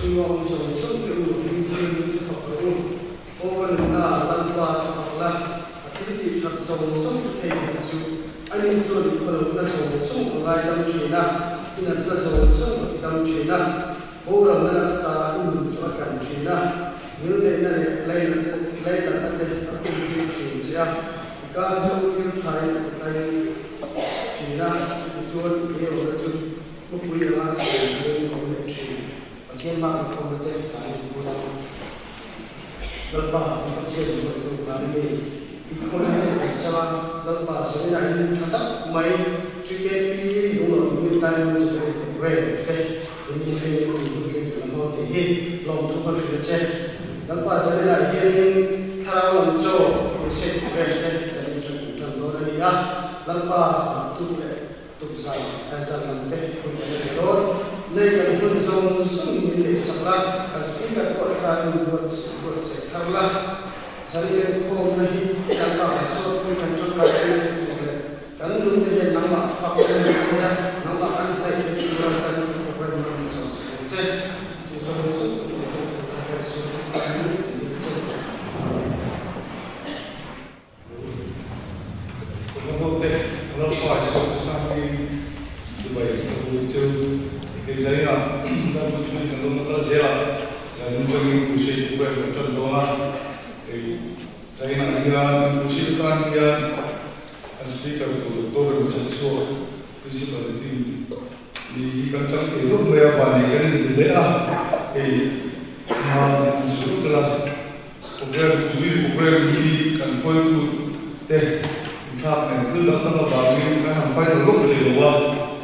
chhunga awm zawng zawng te u, hlim tharin chu fak rawh u. Aw ka nunna, Lalpa chu fak la, a thil tih that zawng zawng chu thei nghet suh. Ani chuan i khawlohna zawng zawng a ngaidam thin a, i natna zawng zawng a tidam thin a, boramna lak ata i nun chu a tlan thin a, ngilneihna leh lainatna te a khumtir thin che a, i ka chu thil thain a titlai thin a, chutichuan i tleirawnna chu Khawpui anga chhiar turin awm leh thin. Pathian hma kan khawmna te kan inbun a, Lalpa kan Pathian in hruaitu kan ni. I khawlai leh kan chang a, Lalpa Serena in tha tak mai TKP lungloh unit Diamond Jubilee Programme te in thleng in hun thleng kan la hmang tih hi lawmthu kan hrilh a che. Lalpa Serena hianin thlarau lam chaw crusade programme te zanin tan kan tan dawn a ni a, Lalpa tuk leh Tukzai zan lam te hun kan nei dawn. Nei kan hun zawng zawng min neih sak la, kan speaker pawh thla in buatsaih thar la. Zan inkhawmna hi kan pa kan sawtpui kan tangkai pui theih tur leh kan nunte hian nangmah fak kan nei thei a, nangmah kan hnaih theih tura zan program hmang in sawm sak ang che. Chu zawng zawng chu kan hmuh tur kan Jesuh Krista in kan dil che. Amen. Ka Lalpa Isua Krista hmingin Dubai ka buk chu hei zainah kan bu chungin kan lawmna kal zel a, zainung chungin Crusade program kan tan dawn a, hei zainah hian Crusade atan hian kan speaker tur Doctor Remchhan chhuak Principal team ni hi kan chang thei hlauh mai a, vannei kan inti hle a, hei hma kan zut tel a. Program zui program hi kan hruaitu te inthlak nen thil dang dang avangin kan han final lawk thei lo a,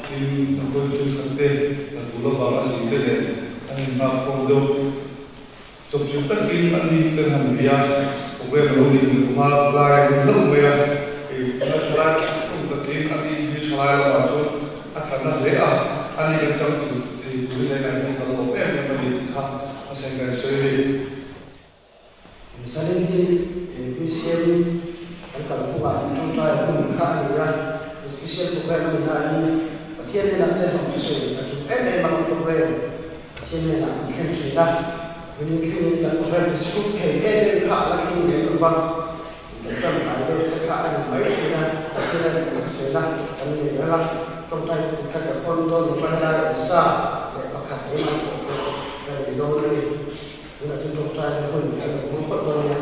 tin kan hruaitu thenkhat te kan tul avanga zin te nen an inhngak khawm deuh. Chawpchilh takin an ni hi kan han bia, program a lo nih hmuh hma lai a ni hlauh mai a, kei tuna thalai tum takin a ni hi thalai lamah chuan a tla na hle a, a ni kan chang tur thei tur hi zainah hian kan lawm em em a ni tih kha a sawi kan sawi a ni. Zanin hi BCM kan kal hnuah in tawngtai hun kha a ni a, special program a ni nain Pathian hnenah te hlawm thusawi a tum em em a kan program Pathian hnenah kan thlen thin a, vawiin thlengin kan program hi scoop thei em em kha a la thleng lem lo va, kan tangkai deuh te kha a ni mai thin a, Pathian a hlawm thusawina kan nei reng a, tawngtai khat ka khawn dawn lo va helai awmsa leh pakhat keimah thawh tur ka nei dawn a ni. Tunah chuan tawngtaina hun kan lo hmang phawt dawn nia.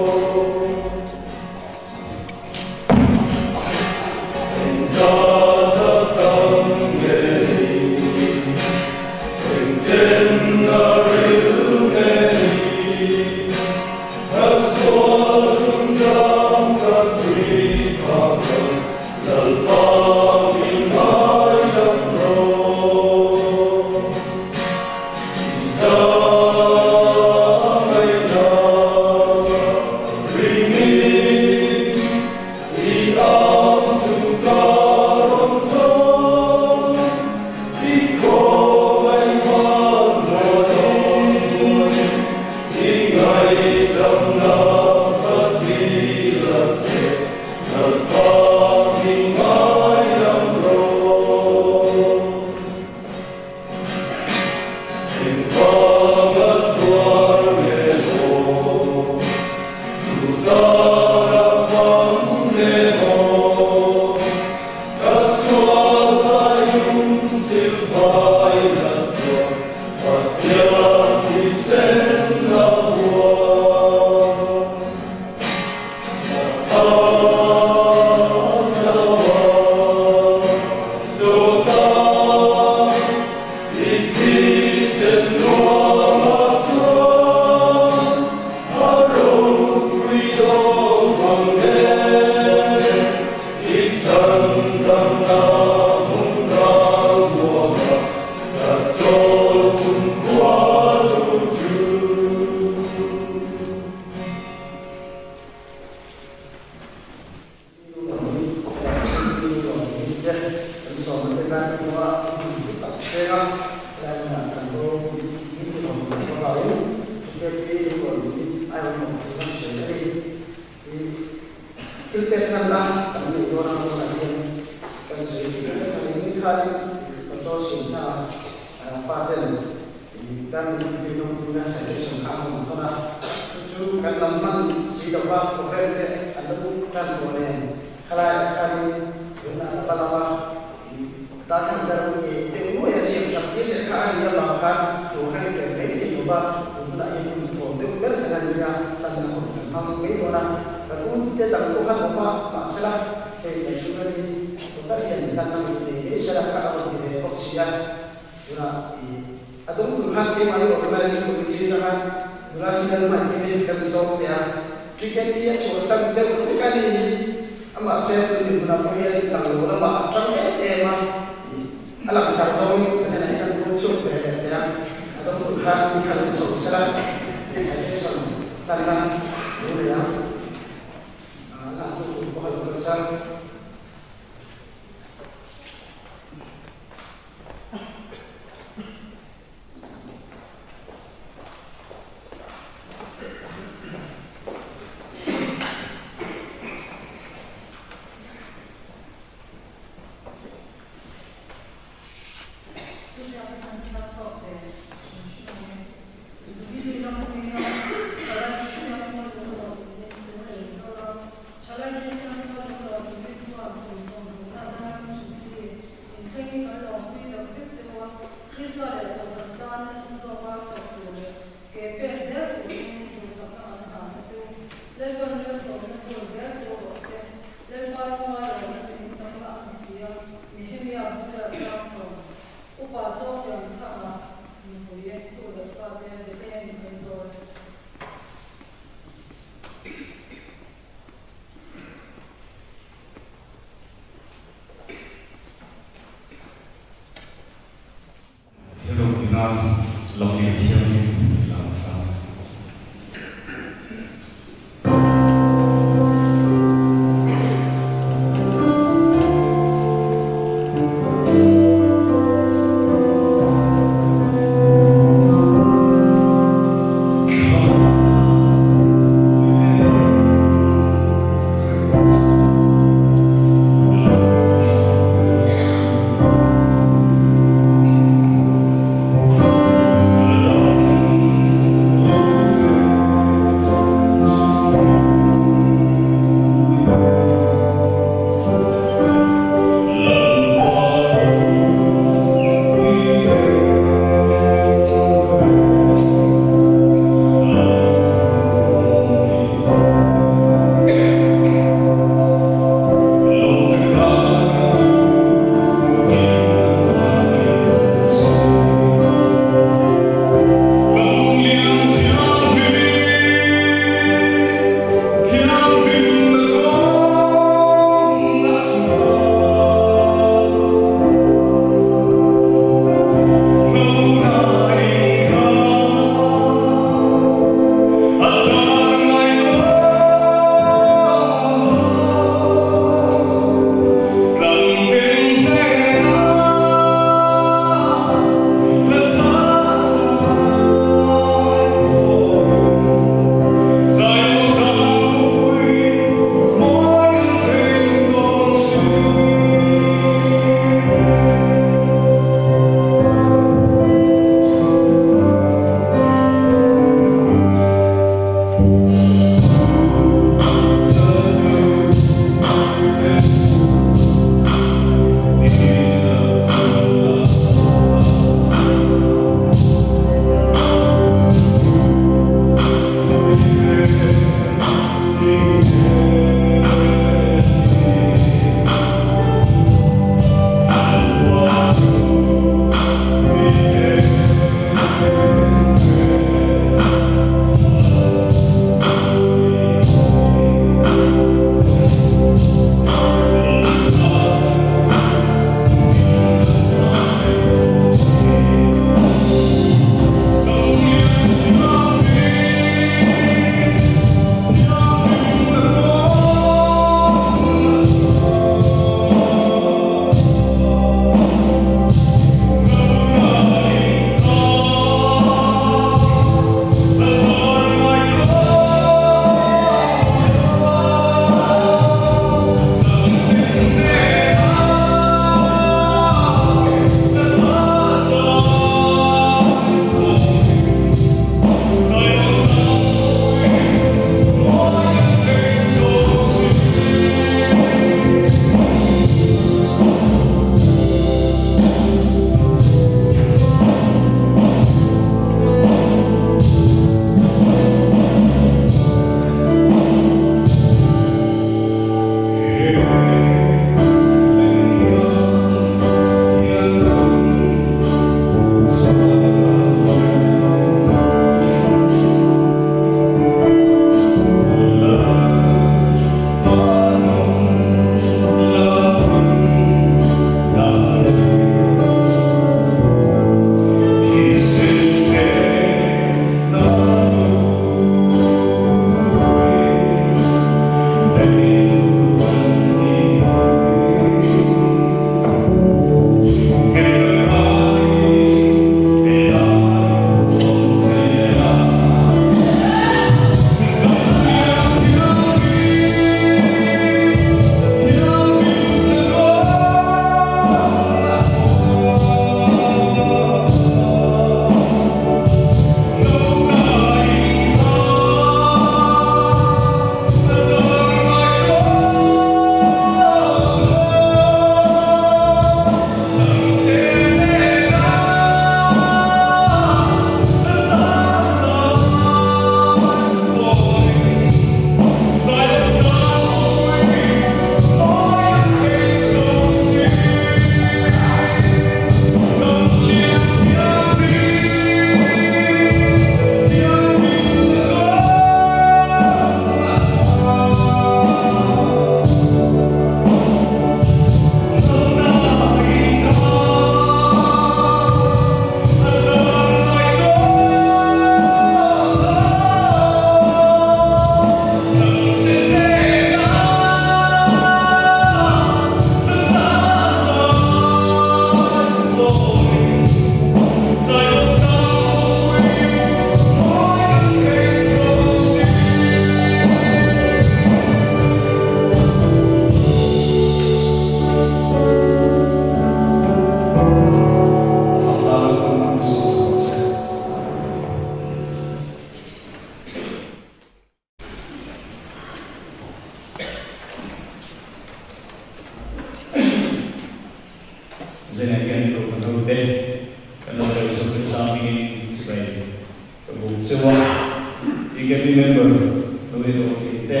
lo ni tawh thin te,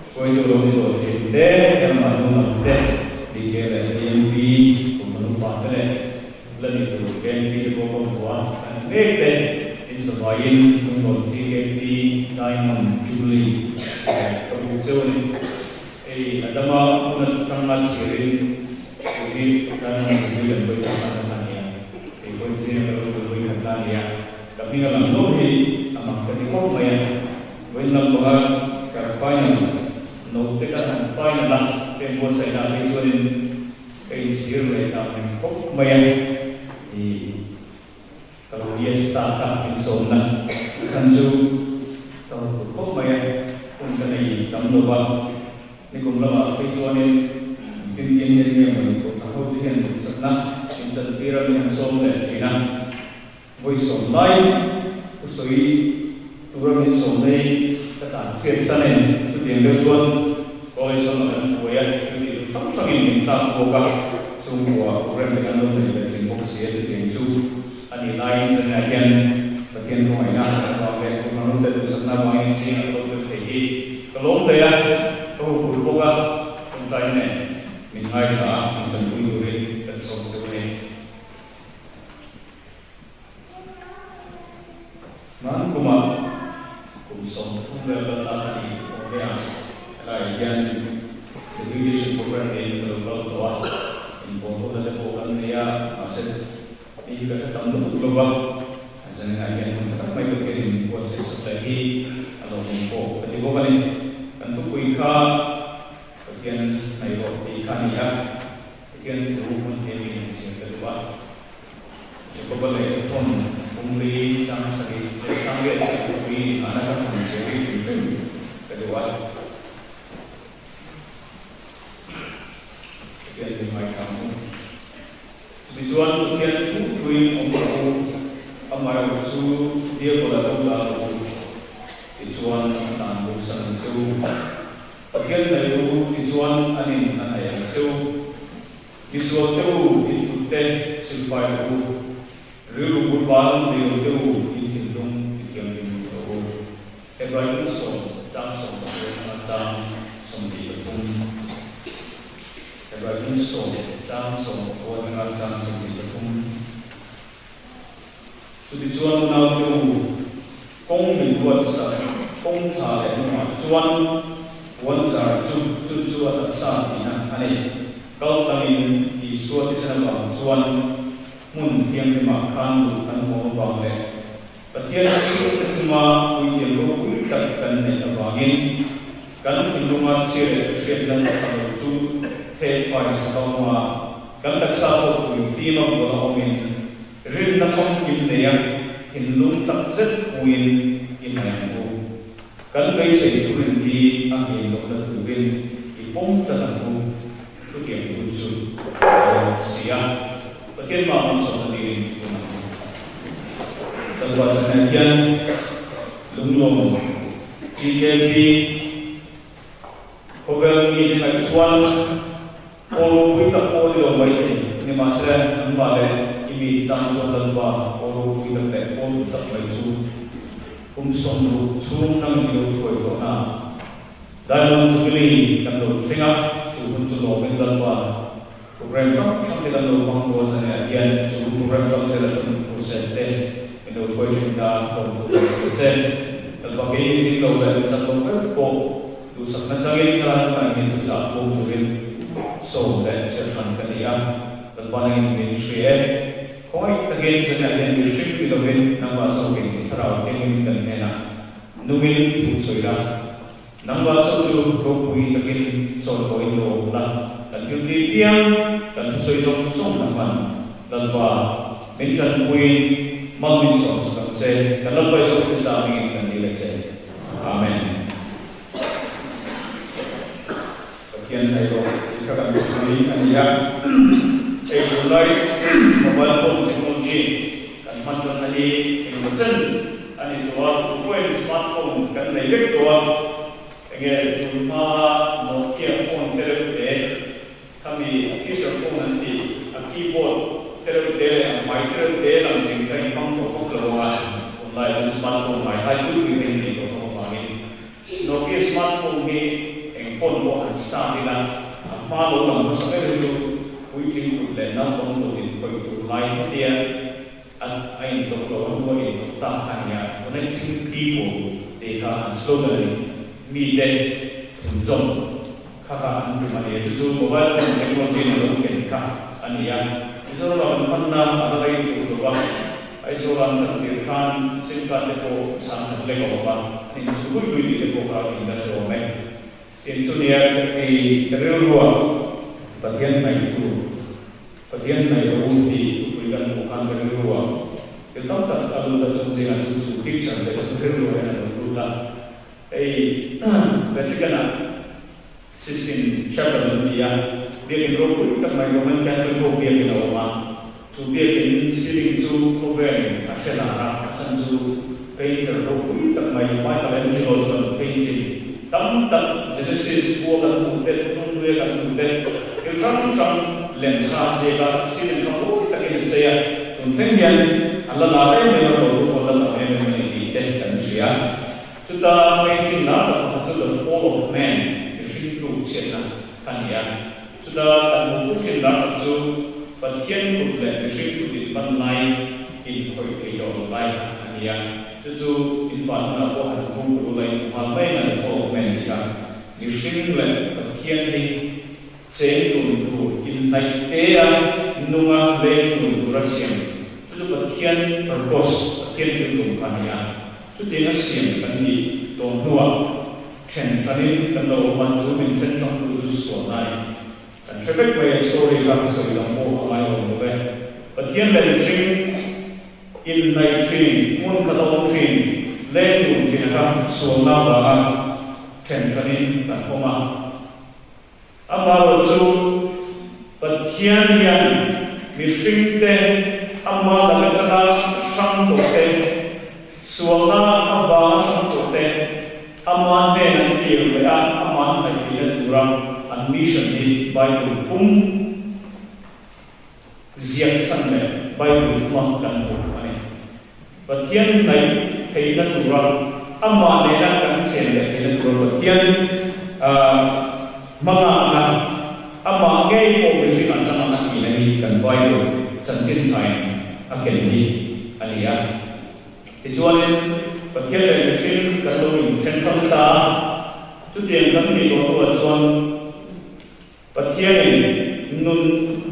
hruaitu lo ni tawh thin te, Helma hnung lam te, DK leh KNP kum an upa te leh la ni tur KNP te pawh ka hmu a, kan mek te insavaiin hnunglawn TKP Diamond Jubilee chheh ka buk cheu a ni. Hei Adama hun atanga chhirin tih hi Diamond Jubilee an vawi khat na kha a ni a, kei pawhin zinga ka lo kal vawi khat na a ni a, ka hming a lang lo hi a mak ka ti khawp mai a. Vawiin lam panga kar final note ka han final a, ka inbuatsaih na phei chuanin ka inchhir leh ta reng khawp mai a, ih. Ka lo yes ta kha insawmna chhan chu ka hmu tur khawp mai a, hun ka nei tam lo va, nikum lamah phei chuanin tin tin hian nge mawni kohhran ho te hian duhsakna inchantir a min han sawm leh thin a, vawi sawm lai thusawi tura min sawm nei ka tlan chhiat san em chutiang deuh chuan college lama kan buai a, thil tih duh hrang hrangin min tlak bawk a, chhungkua program te kan lo nei ve thin bawk si a chutiang chu a nih laiin zanah hian Pathian khawngaihna avang leh Kohhran rawng te duhsakna avangin zingah ka lo tel thei hi ka lawm hle a, ka huphurh bawk a, tawngtai nen min ngaithla a, min tanpui turin kan sawm cheu a ni. Hman kumah kum 33 vel kal ta ka ni awm ve a, helaiah hian deputation program neiin ka lo kal tawh a, inpawlhawna te pawh kan nei a, mahse hei hi ka hre tam lutuk lo va, zaninah hian hmun tha tak mai Pathianin min buatsaih sak leh hi a lawmawm pawh ka ti bawk a ni. Kan thupui kha Pathian hnaihrawh tih kha a ni a, Pathian thu hmun hi mi han chhiar ka duh a. Jakoba lehkhathon pumli chang sarih leh chang riat chu thupui inhahna kan han chhiar ri hrim hrim ka duh a. Pathian min ngaithla ang u. Chutichuan Pathian thu thuin awm rawh u, amaherawh chu Diabola lo dah rawh u, tichuan a tan bosan ang che u. Pathian hnaih u, tichuan anin a hnaih ang che u. Misual te u, in kut te silfai rawh u. Rilru bul bal nei lo te u, in thinlung ti thianghlim rawh u. Hebrai kum sawm, chang 14 atanga chang 23. Hebrai kum sawm, chang 14 atanga chang 23. Chutichuan unaute u, kawng min ruatsak, kawng tha leh hnungah chuan puan zar chu chu chu a taksa tihna a ni. Kal tlangin Isua thisen avang chuan hmun thianghlimah khan luh kan huam avang leh Pathian chhungte chunga puithiam ropui tak kan neih avangin kan thinlunga chhia leh hriatna tha lo chu thehfai sak a awm a, kan taksa pawh tui fim a bual a awmin Rinna famkim neia thinlung tak zet puiin i hmai ang u. Kan beisei thurin hi a ngei lohna turin i pawm tlat ang u. Thutiang tu chu a lo si a, Pathian mah malsawmna dilin hun ang u. Kan buatsaihna hian lunglawm TKP khawvel mite ngaih chuan Aw ropui tak pawh ni lo mai thei, nimahse anmah leh i mi tan chuan Lalpa aw ropui tak leh aw duh tak mai chu kum 60 chhung nangin i lo hruai tawh na. Diamond Jubilee kan lo thleng a, chu hun chu lawmin Lalpa program hrang hrang te kan lo hmang dawn zan ah hian chu program kal zel a chuan crusade te min lo hruai thin ta lawmtu kan hruai che. Lalpa kei ni tling lo leh min chan lo vek pawh Duhsakna changin ka lalna in thuchah pawm turin sawm leh chhiat hran ka ni a, Lalpa nangin min hria e. Khawngaih takin chaniah hian mihring ni lovin nangmah zawkin i thlarau thianghlim kan hnenah nungin thu sawi la. Nangmah chauh chu ropui takin chawi pawhin lo awm la, kan thil ti piang kan thusawi zawng zawng nangman Lalpa min tanpuiin mal min sawm sak ang che, kan Lalpa Isua Krista hmingin kan dil a che. Amen. Pathian hnaih rawh tih kha kan thupui a ni a. Hei tunlai mobile phone technology kan hman tanna hi engemaw chen a ni tawh a, tu pawhin smartphone kan nei vek tawh a, enge tun hmaa Nokia phone te reuh te, khami a feature phone an tih, a keyboard te reuh te leh a hmai te reuh te lam ching kha in hmang tawh vak lo ang a, tunlai chuan smartphone ngai lai pui pui kha in nei tawh hlawm avangin. Nokia smartphone hi eng phone pawh han start ila a hma lo lang hmasa ber hi chu puitling kut leh naupang kut inkhawih tur lai hetia a a intawp lo a hnu a intawp ta kha a nia. Connecting people tih kha an slogan a ni. Mite thunzawm kha kha an tum a ni a, chu chu mobile phone technology in a lo ken kha a ni a. Mizoram ah kan hmanna a la rei lutuk lo va, Aizawl an chan tir khan sim card te pawh 10,000 lek a awm a, an inchhu luih luih tih te pawh kha in la hre awm e. Tin chu nia hei ka rilrua Pathian hnaih tur, Pathian hnaih rawh u tih thupui kan hmuh khan ka rilrua thil tam tak a lut a, chung zingah chu chu picture te chu ka rilrua hian a lo lut a. Hei Vatican-ah Sistine Chapel an ti a, biakin ropui tak mai Roman Catholic ho biakin a awm a, chu biakin ceiling chu khawvelin a hre lar a, a chhan chu painter ropui tak mai Michelangelo chuan painting tam tak Genesis khua kan hmuh te, Thuthlung Hluia kan hmuh te, thil hrang hrang lem kha a ziak a, ceiling kha mawi takin a chei a, tun thleng hian a la lar em em a, tlawhtu pawh la tam em em a ni tih te kan hria. Chuta painting lar tak pakhat chu The Fall of Man, mihring tluk chhiatna kha a ni a. Chuta kan hmuh fuk thin lar tak chu Pathian kut leh mihring kut inhman lai, inkhawih thei tawh lo lai kha a ni a. Chu chu invan hunah pawh han google ula in hmu nghal mai ang a, The Fall of Man tih kha. Mihring leh Pathian hi cheng tun tur, inhnaih tea nunga leng tun tura siam. Chu chu Pathian purpose, Pathian thil tum kha a ni a. Chutiang a siam kan nih tawh hnuah then hranin kan lo awm a, chu min then hrangtu chu sualna a ni. Kan hre vek mai a, story kha ka sawi dang pawh a ngai awm lo ve. Pathian leh mihring inhnaih thin, hmun khat a awm thin, leng dun thin a kha sualna avanga then hranin kan awm a. Amaherawhchu, Pathian hian mihringte ama lak atanga hrang tawhte, sualna avanga hrang tawhte ama hnen an kir leh a, ama an hnaihtheihna tura an mission hi Bible pum ziak chhan leh Bible puma kan hmuh a ni. Pathian hnaih theihna tura amah nena kan chen leh theihna tura Pathian hmangakna, amah ngei pawh mihring a changa a tihna hi kan Bible chanchin thain a ken hi a ni a. Tichuanin Pathian leh mihring kan lo inthen hrang ta a, chutiang kan nih tawh hnuah chuan, Pathianin nun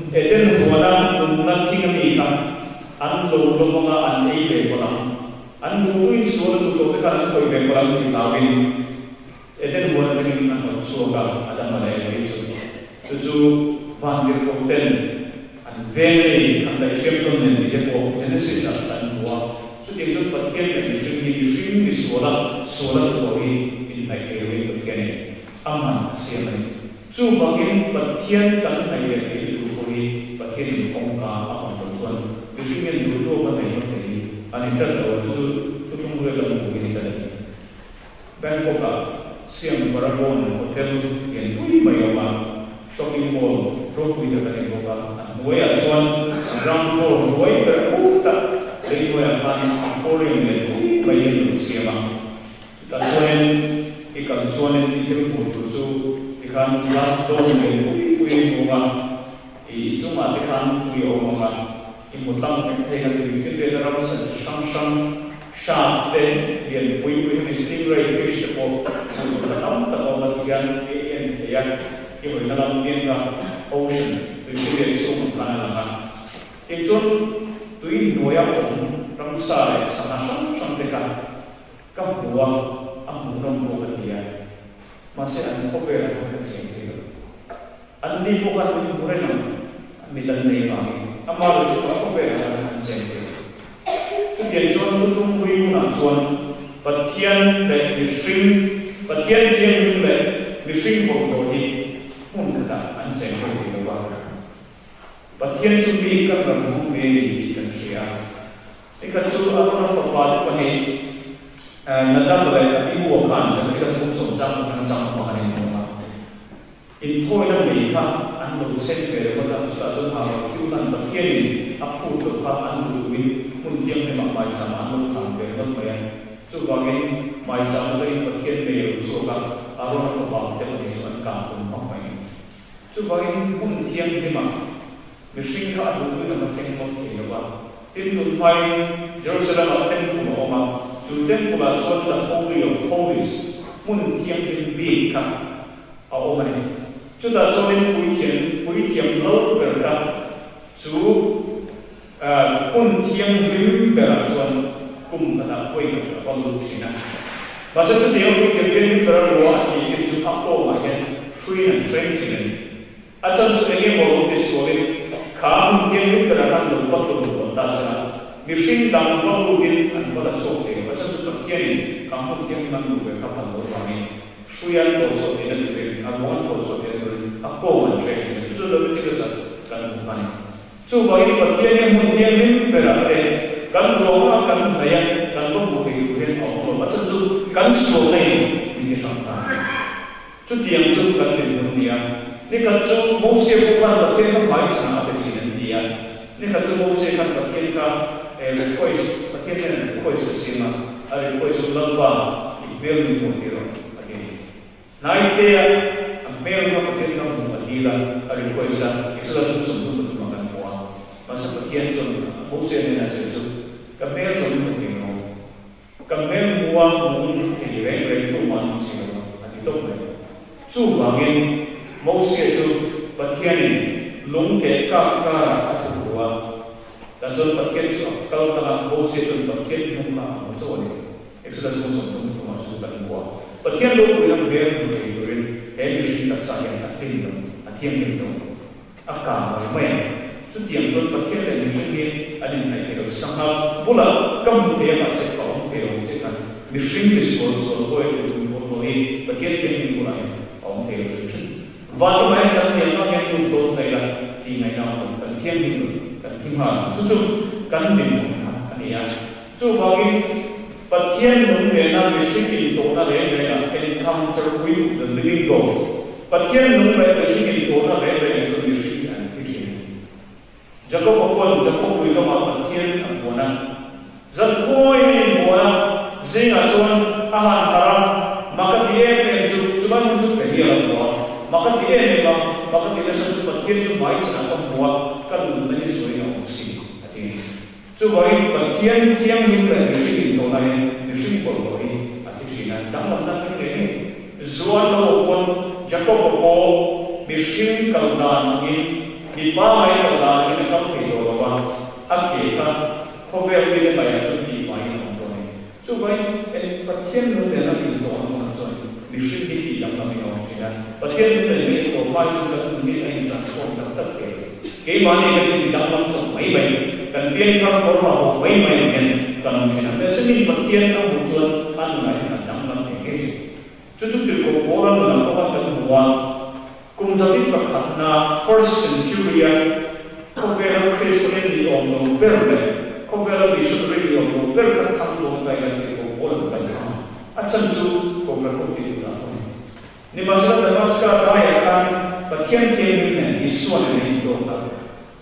Eden huana nunna thing a mi kha an lo lovanga an ei ve palh ang. An duhtuin sual a duh tawh te khan an khawih ve palh ang tih hlauin Eden huan atangin a hnawt chhuak a, Adama leh Evi chu. Chu chu vantirhkoh ten an veng a ni, khan daihhriam tawn nen tih te pawh Genesis ah kan hmu a. Chutiang chuan Pathian leh mihring hi mihring misuala sual a duh tawh hi inhnaih thei loin Pathianin a man a siam a ni. Chuvangin Pathian kan hnaih leh theih lutuk pawh hi Pathianin kawngka a hawn loh chuan mihring hian duhtu ava hnaih ngawt thei hi a ni tlat lo a, chu chu thuthlung hlui kan hmuh hi ni tlat a ni. Bangkok-ah Siam Paragon Hotel lian pui mai a awm a, shopping mall ropui tak a ni bawk a, a hnuaiah chuan ground floor hnuai ber khuk tak lei hnuaiah khan aquarium lian pui mai hi an lo siam a. Chutah chuanin i kal chuanin i thil hmuh tur chu tikhan glass dome leh pui pui i hmu ang a, i chungah te khan tui a awm ang a, i hmu tlang vek thei ang tui finriatna ramsa chi hrang hrang, shark te, lian pui pui hemi stingray fish te pawh hmuh tur a tam tak a awm a tikhian i en thei a, i hawina lam piang kha ocean tui finriat chhungah khan a lang a. Tichuan tui hnuaia awm ramsa leh sangha hrang hrang te kha Ka hmu a, a hmuhnawm pawh ka ti a. Mahse an khawvel ah khan ka cheng thei lo. An ni pawh khan min hmu reng ang, mit an nei vangin. Amah lo chu a khawvel ah khan an cheng thei lo. Chutiang chuan thuthlung hlui hunah chuan Pathian leh mihring, Pathian thianghlim leh mihring bawlhhlawh hi hmun khatah an cheng ho thei lo va. Pathian chu mi kan ram hmang ngei a ni tih kan hria. Nikhat chu Arona fapa te pahnih Nadab leh Abihu-a khan Leviticus buk sawm chang atanga chang hmang an inhawng a. Inthawina mei kha an lo chhen ve lo vat a, chutah chuan ha lo thil khan Pathianin a phut loh kha an duh duhin hmun thianghlimah maicham an lo hlan ve ringawt mai a. Chuvangin maicham atangin Pathian mei a lo chhuak a. chhuak a, Arona fapa te pahnih chu an kang tum hmak mai. Chuvangin hmun thianghlimah mihring kha a duhtuin a va thleng ngawt thei lo va. Tin, tun hmain Jerusalem-ah temple a awm a, chu temple-ah chuan the Holy of Holies, hmun thianghlim bik kha a awm a ni. Chutah chuanin puithiam puithiam lal ber kha chu hmun thianghlim berah chuan kum khatah vawi khat a va lut thin a. Mahse chutianga puithiam thianghlim bera lua a tih thin chu a kawngah hian hruiin an hreng thin a ni. A chan chu eng emaw lo ti sualin kha hmun thianghlim berah khan lo va tum tawn ta se la, mihring dang va lutin an va la chhuak thei lo. A chan chu Pathianin kha hmun thianghlim an luh ve kha phan lo vangin hruia an tawh chhuah theihna turin, a ruang an tawh chhuah theihna turin a kawng an hreng thin a. Chu chu Leviticus-a kan hmu kha a ni. Chuvangin Pathian hi hmun thianghlim berah te kan ruang a kan hnaih a, kan va hmuh theih tur hian a awm lo. A chan chu kan sualna in min ti hrang ta a ni. Chutiang chu kan dinhmun a ni a. Nikhat chu Mosia pawh khan Pathian kha hmai chhanah a pe thin an ti a. Nikhat chu Mosia khan Pathian kha request, Pathian hian request a siam a, a request chu Lalpa i hmel min hmuh tir rawh a ti a ni. Hnaitea a hmel kha Pathian kha hmuh a dil a, a request a, Exodus hmun 33 ah kan hmu a. Mahse Pathian chuan Mosia hnenah sawi chu, Ka hmel zawng i hmu thei lo. Ka hmel mua nung thei reng reng tu mah an si lo a ti tawp mai. Chuvangin Mosia chu Pathianin lung keh kak karah a thuk ru a. Tah chuan Pathian chu a kal tlang a, Mosia chuan Pathian hnung kha a hmu chauh a ni. Exodus hmun 33 ah chu kan hmu a. Pathian ropuina hmel hmu thei turin he mihring taksa hian a hlim lo, a thianghlim lo. A kang mai mai a. Chutiang chuan Pathian leh mihring hi an inhnaih thei lo. Sangha bulah ka hmu thei a mahse ka awm thei lo ang che khan mihring mi sual sual hawi leh tum pawh tawh hi Pathian thianghlim bulah hian a awm thei lo hrim hrim. Van lamah hian kan lian vang hian lut dawn ta ila tih ngaihna a awm lo. Kan thianghlim lo, kan thi nghal ang. Chu chu kan dinhmun kha a ni a. Chuvangin Pathian nung nena mihring intawhna reng rengah encounter with the living God, Pathian nung leh mihring intawhna reng rengah chuan mihring hi an thi thin. Jakob-a pawn Jakob lui kamah Pathian a buan a, zan khawiin a inbuan a, zingah chuan a han harh a, mak a ti em em chu, chulai hmun chu Peniel a hmu a, mak a ti em em a, mak a ti nasa chu Pathian chu hmaichhanah ka hmu a, ka nunna hi zuain a awm si, a ti. Chuvangin Pathian thianghlim leh mihring intawhna hian mihring bawlhhlawh hi a thi thin a, danglamna a thleng ngei ngei. Zuan lo pawn Jakob-a pawh mihring kal dan angin mi pangai kal dan angin a kal thei tawh lo va, a ke kha khawvel mite ngaihah chuan tih maiin a awm tawh a ni. Chuvangin eng Pathian nung nena intawhna hmunah chuan mihring hi tih danglamin a awm thin a, Pathian nung nen kan intawh hma hi chuan kan nun hi a intransform tak tak thei. Keimahni kan inti danglam chawp mai mai, kan pianthar kawr ha hawk mai mai ang hian kan awm thin a. Mahse mi Pathian a hmuh chuan a nunah hian a danglam ngei ngei thin. Chu chu tirhkoh Paula nunah pawh khan kan hmu a, kum zatin pakhatna, first century-a khawvela Kristian ni awm lo ber leh khawvela missionary ni awm lo ber kha thang dawn ta ila tirhkoh Paula chu kan thang a. A chhan chu Kohhran ho tih duhdah pawh a ni. Nimahsela Damaska daiah khan Pathian thianghlim nen Isua nen a intawk a,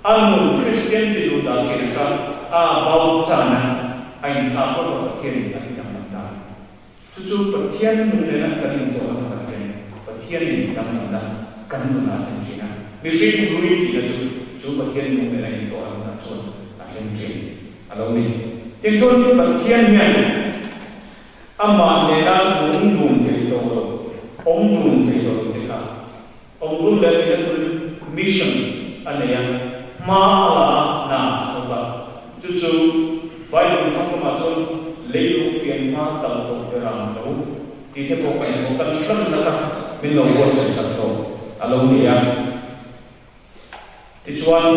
a nun Kristian ti duh dah thin kha a bau chan a, a inthlak rawk a Pathianin a ti danglam ta. Chu chu Pathian nun nena kan intawhna hmun a thleng, Pathianin danglamna kan nunah a thleng thin a, mihring hlui tihna chu chu Pathian nung nena intawhna hmunah chuan a thleng thin a lo ni. Tichuan Pathian hian Amah nena nung dun thei tawh lo, awm dun thei tawh lo te kha awm dun leh theihna turin mission a nei a, hma a la a, hna a thawk a. Chu chu Bible tawngkamah chuan leilung pian hma tal tawh ber ang lo tih te pawh kan hmu. Kan tlanna kha min lo buatsaih sak tawh a lo ni a. Tichuan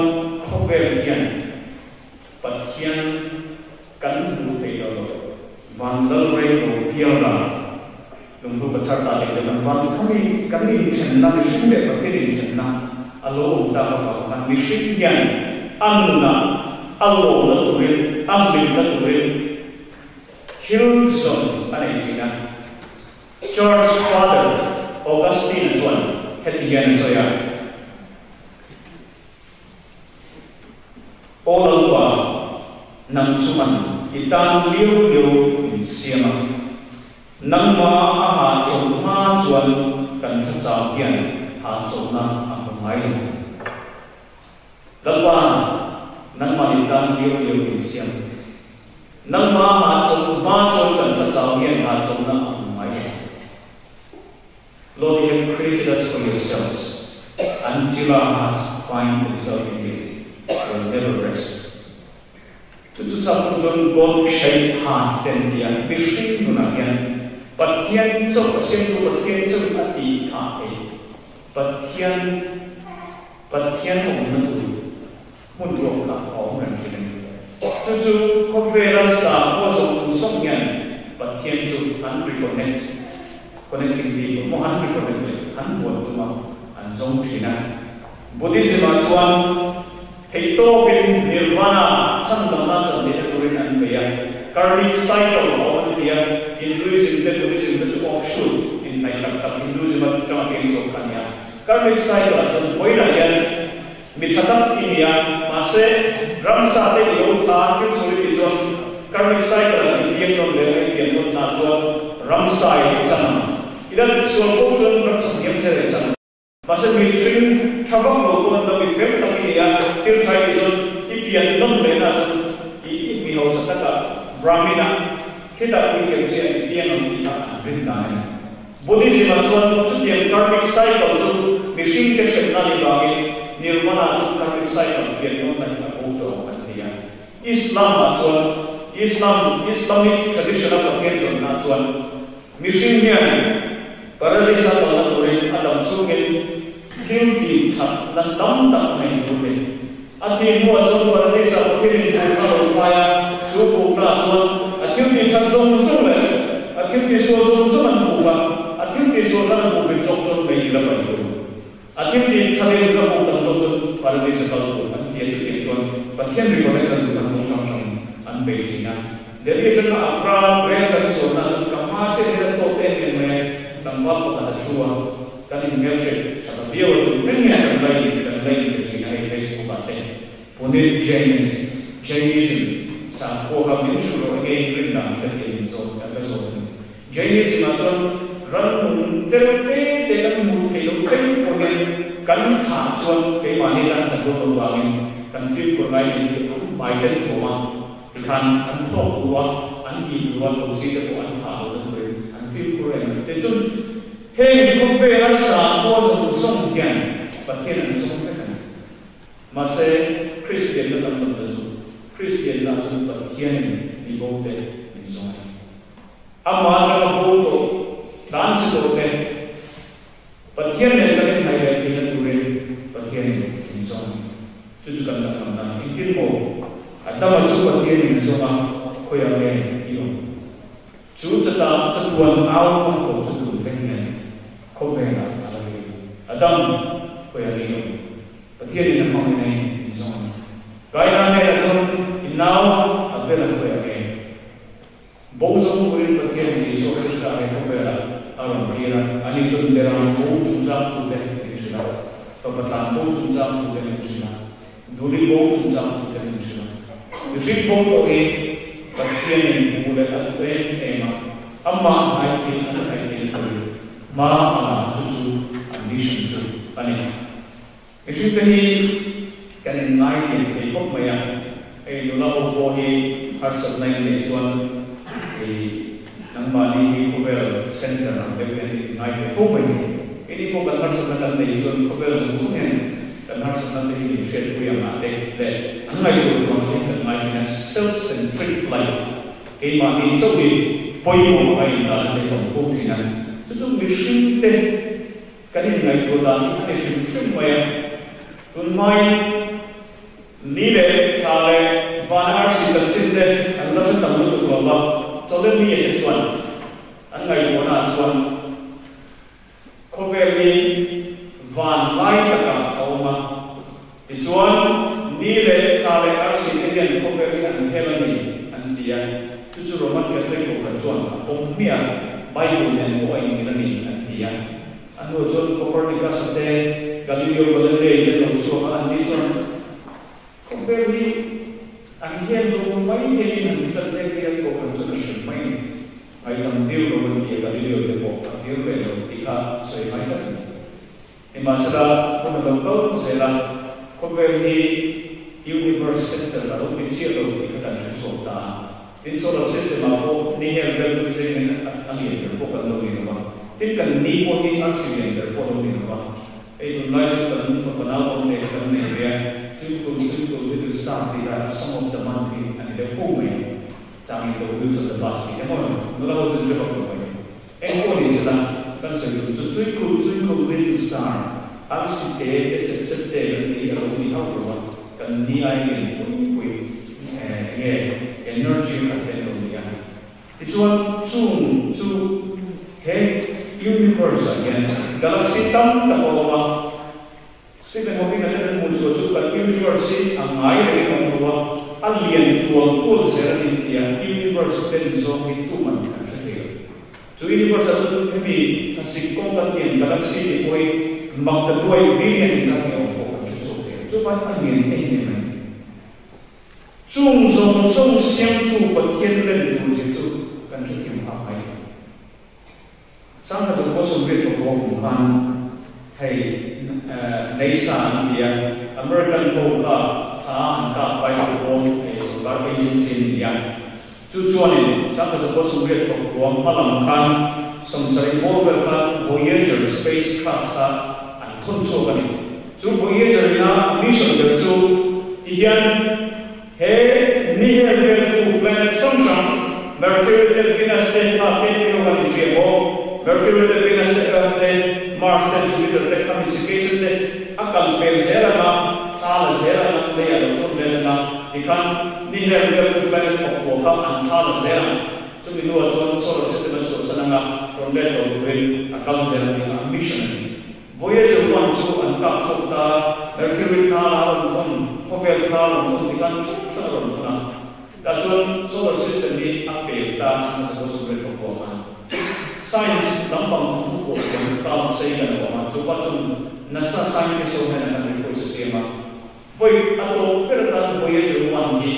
khawvel hian Pathian kan hmuh theih lo lo, van lal rei lo bial dan lunghlu ka char ta leh deuh kan van khami kan inthenna mihring leh Pathian inthenna a lo awm tak avang khan mihring hian a nunah a lawmna turin a hlimna turin thil zawn a nei thin a. Church Father Augustine-a chuan heti hian a sawi a, Aw Lalpa, nang chuan i tan liau liau min siam a, nangmah a hahchawlh hma chau hian hahchawlhna a hmu ngai lo. Lalpa, nangmah i tan liau liau min siam. Nangmah hahchawlh hma chuan kan tla chau hian hahchawlhna a hmu ngai lo. Lord, you have created us for yourselves until our hearts find themselves in you. Will never rest. Chu chu sap chu chuan God shaped heart te an ti a, mihring nunah hian Pathian chauh a siamtu Pathian chauhin a tih thah theih. Pathian Pathian awmna tur hmun ruak kha a awm reng thin a ni. Chu chu khawvela sakhua zawng zawng hian Pathian chu an reconnect, connecting people, maw an reconnect leh an buan tum a, an zawng thin a. Buddhism-ah chuan theihtawpin Nirvana chhandamna channeihna turin an bei a, Karmic cycle a awm an ti a, Hinduism te Buddhism te chu offshoot inhnaih tak tak Hinduism atanga piang chhuak kha a ni a. Karmic cycle ah chuan vawiinah hian mi tha tak i ni a, mahse ramsa te i lo tha thil sawi tih chuan Karmic cycle ah i piang nawn leh a, i pian nawn hna chuan ramsa i lo chan ang. I la tisual fo chuan ramsa hniam zel i chan ang. Mahse mihring tha vak lo pawh an la mi fel tak i ni a, thil tha i tih chuan i pian nawn leh na chuan i mi hausa takah Brahmin ah khitah puithiam chiah i piang ang tih kha an rin dan a ni. Buddhism-ah chuan chutiang karmic cycle chu mihringte hremna ni vangin Nirvana chu karmic cycle pian nawnna hi a bo tawh ang an ti a. Islam-ah chuan Islam, Islamic tradition-a Pathian zawnna chuan mihring hian paradise-a kalna turin a dam chhungin thil tih thatna tam tak nei tur ni. A thih hnuah chuan paradise-ah Pathianin bukna a lo phai a, chu buknaah chuan a thil tih that zawng zawng leh a thil tihsual zawng zawng an buk a, a thil tihsual khan a buk rit zawk chuan mei ila paih tur, a thil tih thatin a buk tam zawk chuan paradise a kal tur an ti a, chutiang chuan Pathian reconnect an duh khan kawng hrang hrangin an bei thin a. Delhi atanga Agra rel kan chuanna chuan ka hma chiah hian a tawp em em mai a, tlangval pakhat a thu a, kan inhmelhriat tha ta viau a, tun reng hian kan la in kan la inbe thin a hei Facebook ah te Punit Jain a ni, Jainism sakhua kha min hrilh rawh enge in rin dan hi ka ti a min zawt kan la zawt a ni. Jainism ah chuan rannung tel te te kan hmuh theih loh thleng pawh hian kan thah chuan keimahni tan that dawn loh vangin kan fimkhur ngai tih hi an hmai tel thawm a. Tikhan an thawk duh a, an hip duh a, thosi te pawh an thah loh na turin an fimkhur em ani. Tichuan, heng khawvela sakhua zawng zawng hian Pathian an zawng vek a ni. Mahse, Kristianna kan lamna chu Kristianna chuan Pathianin mi bo te min zawng a ni. Amah atanga bo tawh, tlan chi tawh te, Pathian nen kan inhnaih leh theihna turin Pathianin min zawng a ni. Chu chu kan danglam dan engtin maw? Adama chu Pathianin a zawng a, khawiah nge i awm? Chu chata chatuan au thawm pawh chu tun thleng hian khawvelah a la ri. Adam, khawiah nge i awm? Pathianin a hmangin a in min zawng a ni. Kaina hnenah chuan i nau Abela khawiah nge? Bo zawng turin Pathian Isua Krista he khawvelah a rawn tir a, ani chuan beram bo chungchang thute min hrilh a, fapa tlan bo chungchang thute min hrilh a, nuli bo chungchang thute min hrilh a. Mihring bo pawh hi Pathianin hmu leh a duh em em a, amah hnaih theih an hnaih theihna turin hma a la chu chu an mission chu a ni. Mihring te hi kan in ngai lian thei khawp mai a, hei nula ho pawh hi harsatna in neih chuan hei nangmahni hi khawvel center ang deuh hian in ngai ve fo mai thei. Keini pawh kan harsatna kan neih chuan khawvel zawng zawng hian kan harsatna te hi min hriatpui ang ah te leh an ngaihtuah duh ang te hi kan ngai thin a, self-centric life, keimahni chauh hi pawimawh a indan a neih awm fo thin a, chu chu mihring te Kan inngaihtuah dan hi a ni hrim hrim mai a, tunhmain ni leh thla leh vana arsi chanchin te an la hre tam lutuk lo va, Ptolemy-a te chuan an ngaihtuahnaah chuan khawvel hi van lai takah a awm a, tichuan ni leh thla leh arsi te hian khawvel hi an hel a ni an ti a, chu chu Roman Catholic Kohhran chuan a pawm hmiah a, Bible nen pawh a inmil a ni an ti a. A hnuah chuan Copernicus-a te, Galileo Galilei te an lo chhuak a, anni chuan khawvel hi an hian lo mai theiin an ti chat mek hi an Kohhran chuan a hrilh mai a ni. Ngaihdam deuh lo an ti a, Galileo te pawh a fir ve lo tih kha sawi ngai tak a ni. Nimahsela, hun a lo kal zel a, khawvel hi universe center a lo ni chiah lo tih kha kan hre chhuak ta a. Tin, solar system ah pawh ni hel vel chu zengin a lian ber pawh kan lo ni lo va, tin kan ni pawh hi arsi lian ber pawh a lo ni lo va. Hei tunlai chu kan fapa naupang te kan nei ve a, Twinkle Twinkle Little Star tih kha song of the month hi a ni deuh fo mai. Changin The Wheels on the Bus tih te maw nula ho chu an hre vak lo mai. Eng pawh ni sela, kan sawi duh chu Twinkle Twinkle Little Star, arsi te te sep sep te kan ni a lo ni hauh lo a, kan ni ai lian pui pui enge energy khat te an lo ni a. Tichuan chung chu he universe ah hian galaxy tam tak a awm a, Stephen Hawking a nen an hmuh chhuah chu kan universe hi a ngai reng in a awm lo a, a lian tual tual zel a ni tia universe ten zawng hi tuman an hre thei lo. Chu universe ah chuan hemi thlasik kawng kan lian galaxy tih pawh hi mak ta duai billion zat nge awm pawh kan hre chhuak thei lo. Chuvan a lian em em a ni. Chung zawng zawng siamtu Pathian len tur zia chu kan hre thiam phak mai. Sangha chu 75 kum khan hei Nasa an ti a, American ho kha thla an kap pai tu pawn hei sorkar agency an ni a. Chu chuanin Sangha chu 79 hmalam khan 70 bawr vel khan Voyager spacecraft kha an thawn chhuak a ni. Chu Voyager ina mission ber chu ti hian He ni hel veltu planet hrang hrang, Mercury te, Venus te, kha te pio kan inhria bawk. Mercury te, Venus te, Earth te, Mars te, Jupiter te, Khamisication te a kal pel zel anga, thla la zel anga, lei a lo tawn vel anga, tikhan ni hel veltu planet pakua kha an thla la zel ang. Chumi hnuah chuan solar system a chhuahsan anga, rawn let lo turin a kal zel ang tih kha a mission a ni. Voyager 1 chu an kap chhuak ta, Mercury kha a rawn thawn, khawvel kha a rawn thawn tikhan hrang hrang a rawn thawn a. Tah chuan solar system hi a pel ta sin a 79 khan. Science lampang thawnthu pawh hian Carl Sagan a awm a, chu pa chuan NASA scientist ho hnenah khan request a siam a, Vawi a tawp ber atan Voyager 1 hi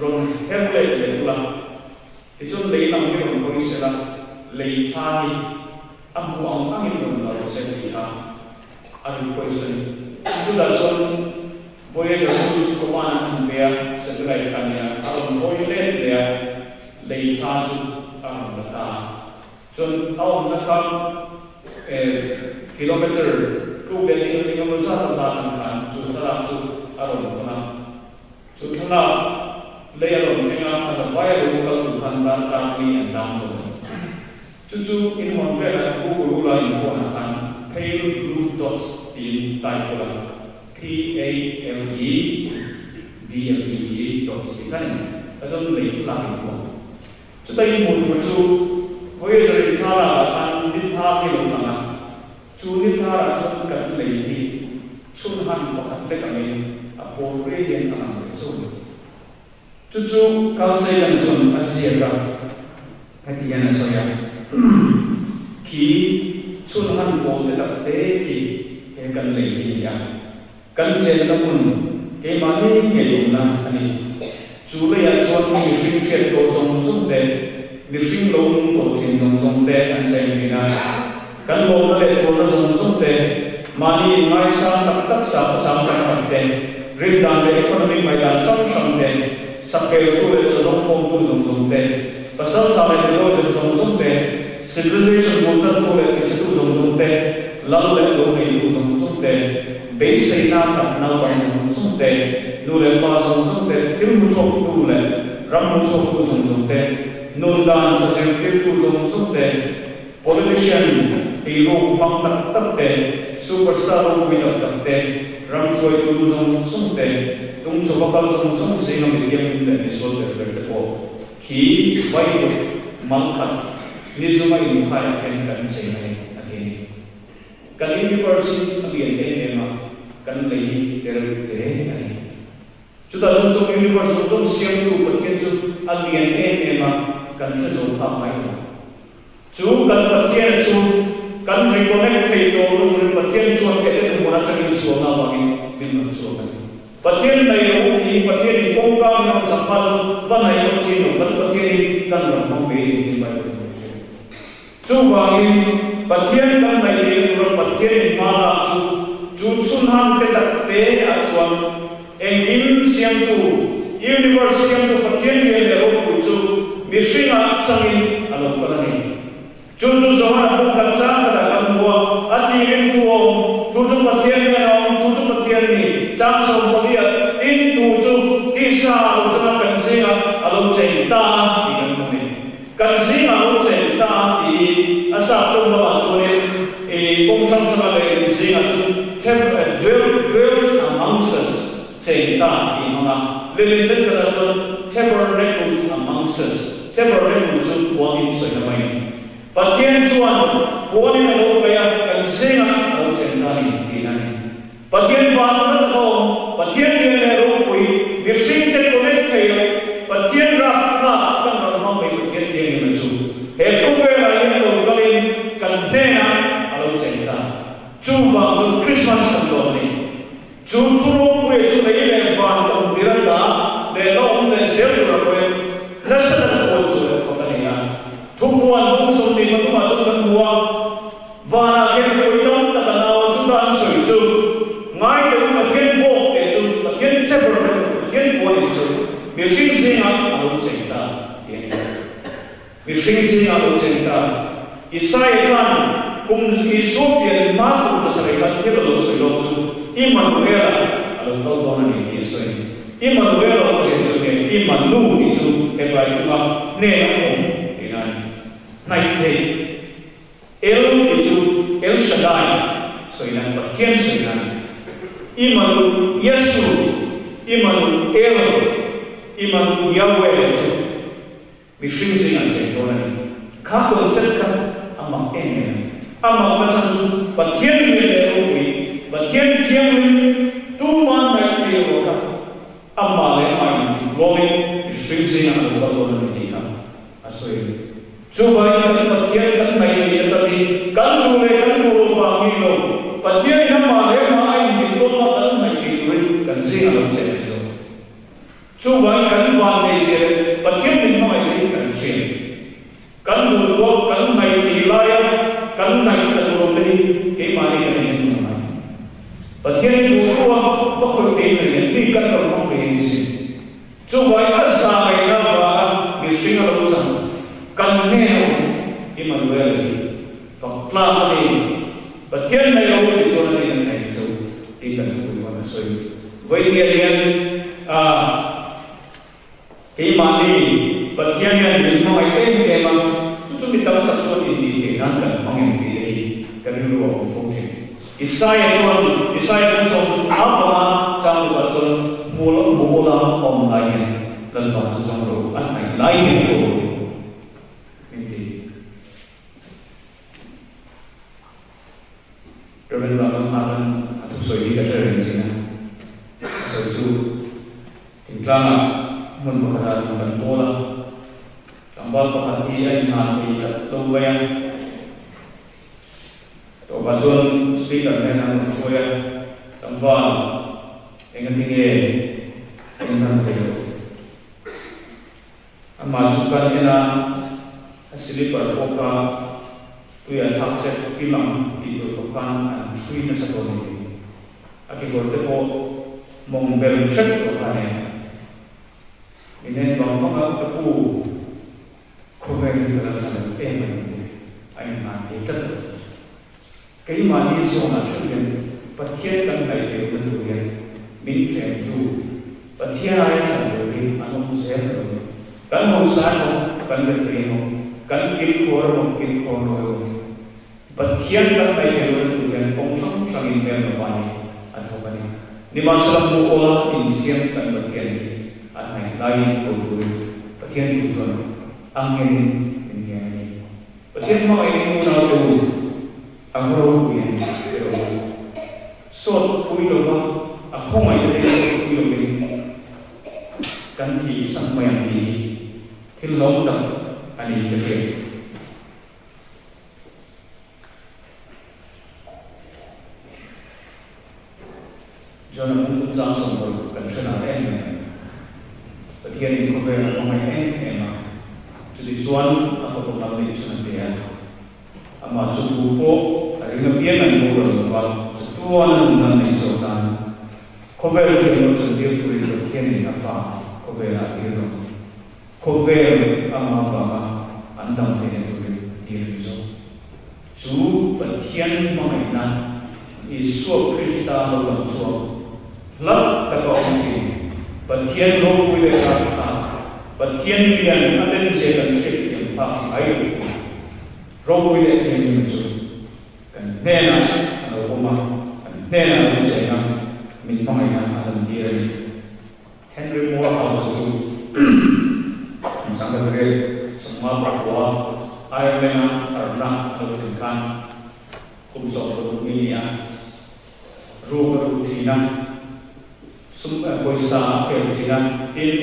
rawn her let leh ula, tichuan lei lam hi rawn hawi sela, lei thla hi A hmuh ang angin rawn la rawh se tih kha a request a ni. Chutah chuan Voyager chu command an pe a, satellite kha nia, a rawn hawi let leh a, lei thla chu a rawn la ta a. Chuan a awmna kha kilometre tluk leh eng emaw zat a hla tang khan chu thlalak chu a rawn thawn a. Chu thlalak lei a rawn thleng a, a zavai a lo kal tur khan darkar li an download a ni. Chu chu in hawn velah Google ula in phone ah khan Pale Blue Dot tiin type ula, P-A-L-E B-L-U-E dot tih khan in a zawn lei thlalak in hmu ang. Chuta in hmuh tur chu Voyager in thlalak ah khan ni thla hi lo lang a, chu ni thlarah chuan kan lei hi chhun han pakhat lek angin a pawl riai hian a lang ve chu a ni. Chu chu Carl Sagan chuan a ziak a, heti hian a sawi a, Khi chhun han pawl te tak te khi he kan lei hi ni a, kan chenna hmun keimahni ngei awmna a ni. Chu leiah chuan mihring hriat tawh zawng zawng te, mihring lo nung tawh thin zawng zawng te an cheng thin a, kan lawmna leh tuarna zawng zawng te, mahni inngaisang tak tak sakhawsang tam tak te, rindan leh economy ngaihdan hrang hrang te, sapeltu leh chawzawngkhawmtu zawng zawng te, pasaltha leh theologian zawng zawng te, civilization bultantu leh tichhetu zawng zawng te, lal leh lo neitu zawng zawng te, beiseina khat naupang zawng zawng te, nu leh pa zawng zawng te, thil hmuchhuaktu leh ram hmuchhuaktu zawng zawng te, nundan tha zirtirtu zawng zawng te, Politician eiruk hmang tak tak te, superstar ropui tak tak te, ram hruaitu lu zawng zawng te, tung chhova kal zawng zawng zinga mithianghlim leh misual ber ber te pawh khi vaivut mal khat ni zunga inkhaiah hian kan cheng a ni, a ti a ni. Kan universe hi a lian em em a, kan lei hi tereuh te a ni. Chutah chuan chung universe zawng zawng siamtu Pathian chu a lian em em a, kan hre zo phak mai lo. Chu kan Pathian chu kan reconnect thei tawh lo turin Pathian chuan Eden huan atangin sualna avangin min rawn chhuak a ni. Pathian hnaih lo hi Pathian in kawngka min rawn sak hma chuan va hnaih lo chin lo, kan Pathian hi kan rawn hmang ve ni tiin Bible in min hrilh. Chuvangin Pathian kan hnaih theihna tura Pathian in hma lak chu. Chu chhun han te tak te a chuan engkim siamtu universe siamtu Pathian lian leh ropui chu mihringa changin a lo kal a ni. Chu chu Johana bung khat chang khatah kan hmu a, a tirin thu a awm, thu chu Pathian hian a awm, thu chu Pathian a ni. Chang 14 ah tin thu chu tisa a lo changa kan zingah a lo cheng ta a tih kan hmu a ni. Kan zingah a lo cheng ta a tih hi a sap tawng lamah chuanin i kawng hrang hranga leh in zingah chu dwelt, dwelt amongst us, cheng ta tih hmang a. Lelin thenkhatah chuan tabernacled amongst us, tabernacle chu puan in sawina mai a ni. Pathian chuan puanin a lo kaih a, kan zingah a lo cheng ta a ni tihna a ni. Pathian van na tak a awm, Pathian lian leh ropui, mihringte connect thei lo, Pathian rap tlak kan rawn hmang mai Pathian thianghlim a chu he khawvelah hian lo kalin kan hnenah a lo cheng ta. Chuvang chu Christmas kan lawm a ni. Chu thu ropuia chu lei leh van awm tir a ta leh la awm leh zel tur a pawhin nasa taka puan chu leh fak a ni a. Thupuan bung 23 ah chuan kan hmu a. Vanah khian pui tam tak a nau a, chuta an sawi chu ngai deuh Pathian bawk te chu Pathian che ber ber Pathian puanin chu mihring zingah a lo cheng ta tih a ni. Mihring zingah a lo cheng ta. Isaia khan kum Isua pian hma kum 700 khan thil a lo sawi lawk chu Immanuela a lo kal dawn a ni tih a sawi. Immanuela awmzia chu nge Immanu tih chu Hebrai chunga hnena awm tihna a ni. Hnaih theih. El tih chu El Shaddai sawi nan, Pathian sawi nan. Imanu Yesu, Imanu El, Imanu Yahweh chu mihring zingah cheng dawn a ni. Kha concept kha a mak em em a ni. A makna chhan chu Pathian lian leh ropui, Pathian thianghlim tuman ngaih thei lo kha amah leh amah intlawmin mihring zingah a lo kal dawn a ni tih kha a sawi a ni. Chuvangin kan Pathian kan hnaih theih a chan hi kan duh leh kan duh loh vang hi lo. Pathianin amah leh amah a inhniklawm a kan hnaih theih turin kan zingah lo cheh thei zawk. Chuvangin kan van nei zia leh Pathian min hmangaih zia hi kan hria. Kan duh duh a kan hnaih theih laia kan hnaih chan lo te hi keimahni kan in en ngai. Pathian duh duh a va khawih theih mai nen mi kan rawn hmang thei a ni si. Chuvai a za ngaihna vanga mihring a lo chang kan hnen a awm Immanuel hi fak tlak a ni. Pathian hnaih lo ti chuan a ni an hnaih cho tih kan thupui pawn a sawi. Vawiin hian a keimahni Pathian hian min hmangaih em em a, chu chu mi tam tak chuan intih theih nan kan hmang em tih te hi ka rilru a awm fo thin. Isaia chuan, Isaia kawng 45 chang lukah chuan, Hmu hmu ula awm lai hian Lalpa chu zawng ro a hnaih lai hian ko min ti. Reverend Vanlalnghakan a thusawi hi ka hre reng thin a, a sawi chu thingtlangah hmun pakhatah lung kan pawl a, tlangval pakhat hi a inhlan thei tlat lo mai a. Tawpah chuan speaker hian an rawn hruai a, tlangval engati nge a inhlan thei loh? Amah chu kan en a, a slipper pawh kha tui a thlak sek pil ang tih tur khawp khan an ṭhui nasa tawh a ni. A kekawr te pawh mawng bel hrep tawh kha a nia. Min en vang vang a, ka pu. Khawvel hi ka la thla lo em a ni te a inhlan thei tlat lo. Keimahni zawnah thu hian Pathian kan ngaih theih na tur hian min thlemtu Pathian aia thlan turin an awm zel lo. Kan hausa emaw, kan rethei emaw, kan kilkhawr emaw, kilkhawr lo emaw, Pathian kan ngaih theih na tur hian kawng hrang hrangin hmelma pa hi a thawk a ni. Nimahsela hmuh awla insiam kan Pathian hi a hnaih laiin ko turin Pathian duh chuan a ngenin min ngen a ni. Pathian hmangaih in unaute u, a va ropui em ti rawh u. Sawt pui lova a khawngaih te sawt pui lovin kan thih sak mai ang tih hi thil hlawm tak a ni ka hria. John-a bung thum chang 20 kan hre lar em em mai. Pathianin khawvel a hmangaih em em a, chutichuan a fapa mal neih chhun a pe a. Amah chu thu pawh a ring apiang an boral lo va, chatuan. Chatuana nunna an neih zawk nan khawvel thiam lo chantir turin Pathianin a fa khawvelah a tir lo. Khawvel ama vanga an dam theihna turin a tir a ni zawk. Chu Pathian hmangaihna Isua Krista lo lang chhuak hlauh taka awm thin. Pathian ropui leh tlak phak, Pathian lian a lenzia kan hriat thiam phak ngai lo tur ropui leh thianghlim chu kan hnenah a lo awm a, kan hnenah a lo cheng a, min hmangaihna a lantir a ni. Henry Morehouse chu Sangkazariat sawmnga pakua Ireland-a harhna a lo thlen khan kum 16 mi ni a, ruk a ru thin a, sum pawisa a khel thin a, tin,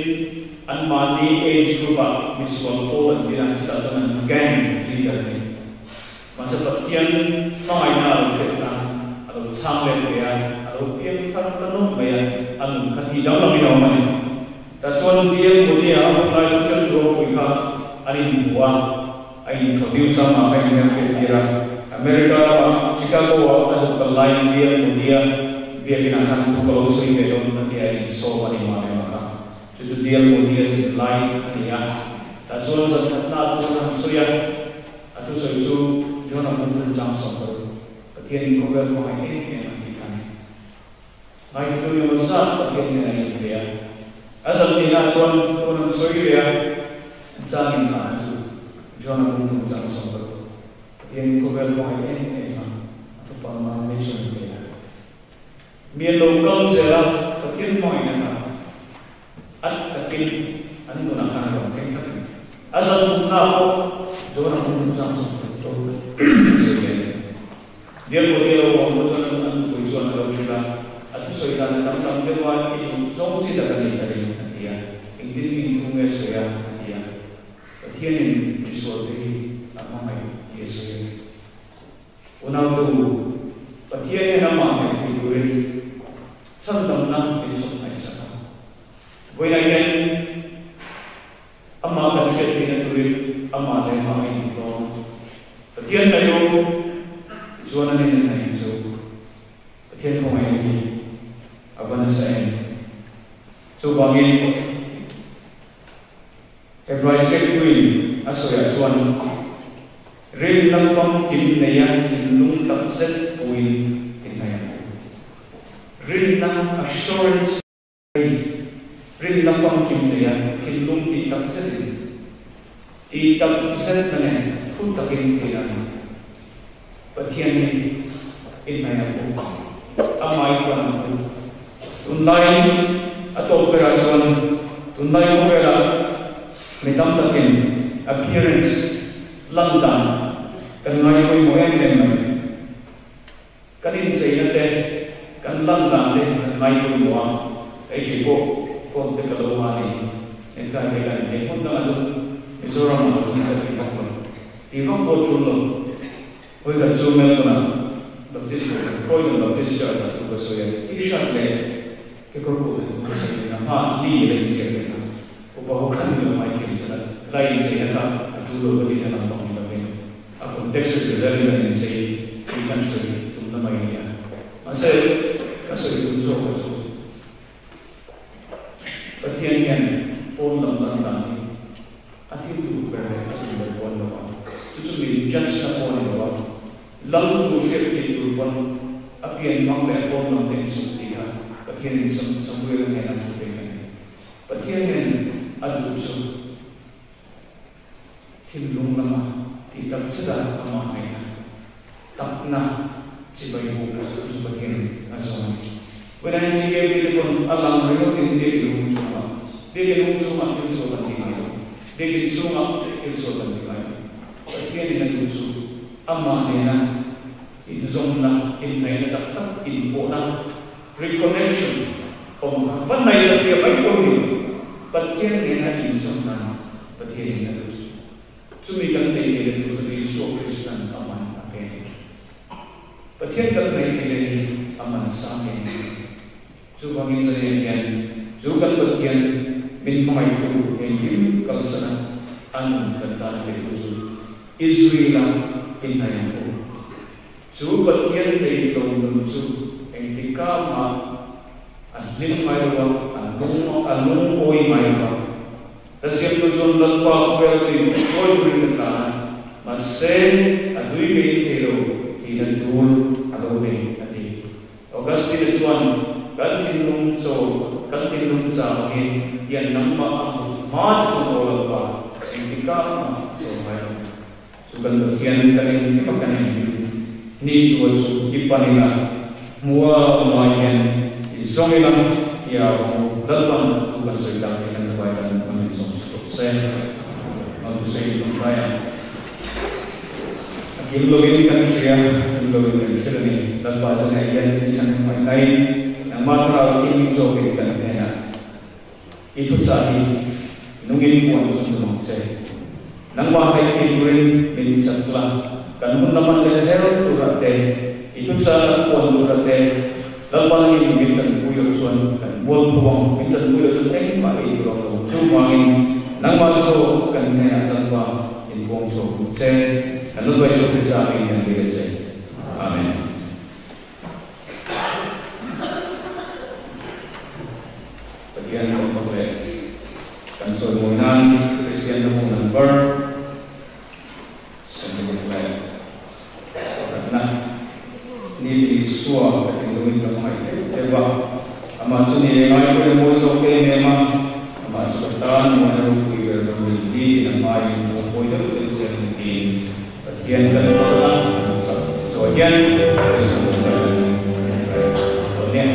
anmahni age group-ah misual pawl an din a, chutah chuan an gang leader a ni. Mahse Pathian hmangaihna a lo hriat khan a lo chhang let ve a, a lo piang thar ta nawlh mai a, a nun kha tih danglamin a awm a ni. Tah chuan Bial Munia a hun lai thuhriat ropui kha an inhmu a, a introduce a, mah kha in hriat tir a. America ramah Chicago-ah a zuk kal laiin Bial Munia biakinah khan thu ka lo sawi ve dawn a tia insawm a ni mah leh mah kha. Chu chu Bial Munia zin lai a ni a. Tah chuan zan khatna a thu kha an sawi a. A thusawi chu John-a pumthun chang sawm lo, Pathianin khawvel hmangaih em em an tih kha a ni. Ngaithla emaw zat Pathian hian a inpe a, a zan nihna chuan tun an sawi leh a, an changin hna chu John-a pumthun chang sawm lo, Pathianin khawvel hmangaih em em a, a fapa hmang mai chuan a pe a. Mi an lo kal zel a, Pathian hmangaihna kha At takin an nunah khan a rawn thleng tak a ni. A zanthumna pawh John-a hmun hmun chang sak tur tawk a sawi ve a ni. Bialpawte lo awm pawh chuan an nupui chuan a lo hrilh a, a thusawi dan a danglam deuh a, i duh zawng chi tak a ni ka ring, a ti a. Engtin eng thu nge sawi a? a ti a. Pathianin misualte hi a hmangaih tih a sawi a ni. Unautu, Pathian hian amah hnaih thei turin chhandamna min chawp hnaihsak a. Vawiinah hian amah kan hriat theihna turin amah leh amah a inhlawm a. Pathian hnaih u, tichuan a nen a hnaih ang che u. Pathian khawngaihna hi a va nasa em? Chuvangin, Hebrai Ziaktuin a sawiah chuan, Rinna famkim neia thinlung tak zet puiin i hnaih ang u. Rinna, assurance faith, Rinna famkim neia thinlung tih tak zetin, tih tak zetna nen thu takin thei ang. Pathian hi i hnaih ang u, amah i pan ang u. Tunlaiin a tawp berah chuan tunlai khawvelah mi tam takin appearance, lan dan, kan ngai pawimawh em em mai. Kan incheina te, kan lan dan te kan ngai pawimawh a, hei kei pawh coat te ka lo ha ni, necktie te ka inthei hmun dangah chuan Mizoramah ka zung ka ti vak lo. Ti vak pawh tul lo. Hawi khat chu Melbourne-ah Baptist Kohhran, Croydon Baptist Church-ah thu ka sawi a, T-shirt leh kekawr kut an thu ka sawi thin a, hma li a la inziak leh a, upa ho khan min lo ngaithiam chan a, helai incheina kha a tul lo ka tihna lam pang ni lovin a context a zir zelin an inchei tih kan sawi tumna mai a ni a. Mahse, ka sawi tum zawk kha chu Pathian hian pawn lam lan dan hi a thil duh ber leh a tum ber pawh a ni lo a, chu chu min judge na pawh a ni lo a, lam tur hriat theih tur pawn a pian hmang leh a pawn lam te insum tih kha Pathian in Samuel-a hnenah thu pek a ni. Pathian hian a duh chu thinlung lama tih tak zeta amah ngaihna, takna chibai bukna chu chu Pathian a zawng a ni. When I GKB te pawn a lang ringawtin biakin hung chhungah, biakin hung chhungah thil sual kan ti ngai lo, biakin chhungah thil sual kan ti ngai lo. Pathianin a duh chu amah nena inzawmna, inhnaihna tak tak, inpawhna, reconnection, awm kha va hnaihsatria mai pawh hi ni lo. Pathian nena inzawmna Pathianin a duh chu. Chumi kan neih theihna tur chu Isua Kristan a man a pe a ni. Pathian kan neih theihna hi a man sang em em. Chuvangin zaniah hian chu kan Pathian min hmangaihtu engkim kalsana a nun kan tan a petu chu i zui la i hnaih ang u. Chu Pathian nei lo nun chu. Engtika ma an hlim mai lo an lung an lung oi mai lo ta siam tu chon lalpa khawvel tui chawi turin ka tlan a mahse a tui ve in thei lo tihna tur a lo nei a ti. Augustine chuan kan thinlung chaw kan thinlung chang hi hian nangmah a hmuh hma che chuan aw lalpa engtika mah chaw ngai lo. Chu kan Pathian kan engkim a kan engkim ni tua chu i pan ila, hmua awm ai hian i zawng ila ti a vawng Lalpan thu kan sawi tak hi kan zavai tan hman min sawm sa tawh se. Mang thusawi in tawngtai ang. A kim lovin kan hria, kim lovin kan hrilh a ni. Lalpa zanah hian i than hmangaih nai, nangmah thlarau thing zawkin kan hnenah I thuchah hi nungin puan chung chu mang che. Nangmah hnaih thei turin min chat la, kan hun la hman leh zel turah te, i thuchah kan puan turah te, Lalpa nangin min tanpui loh chuan kan mual pho ang, min tanpui loh chuan engmah ei tur ang lo. Chuvangin nangmah zawk kan hnenah Lalpa in puang chhuak duh che, kan Lalpa Isua Krista hmingin kan dil a che. Amen. Pathian kan fak leh kan chawimawi nan Kristian ram hun an bar 70 leh pakhatna ni ti Isua ka thinlungin ka hmangaih deuh deuh a, amah chu ni e ngai pawhin a mawi zawk em em a, amah chu ka tan mawina ropui ber lo ni ni tin a hmaiin a mawi deuh deuh zel tiin Pathian kan fak a, kan sak zawh hian pawisa hmuh kan tawngtai dawn nia.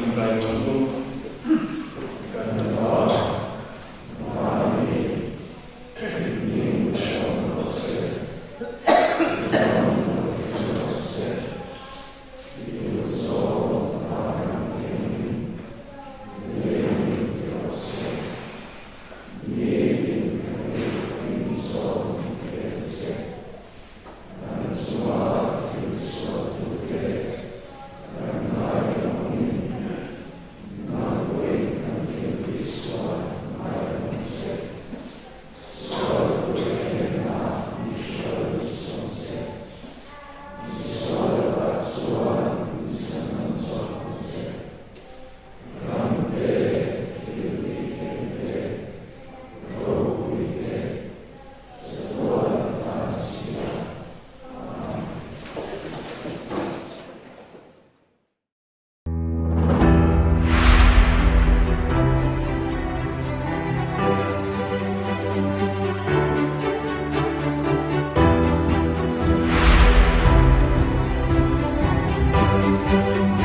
ṭawngṭai ang u. Kan Pa,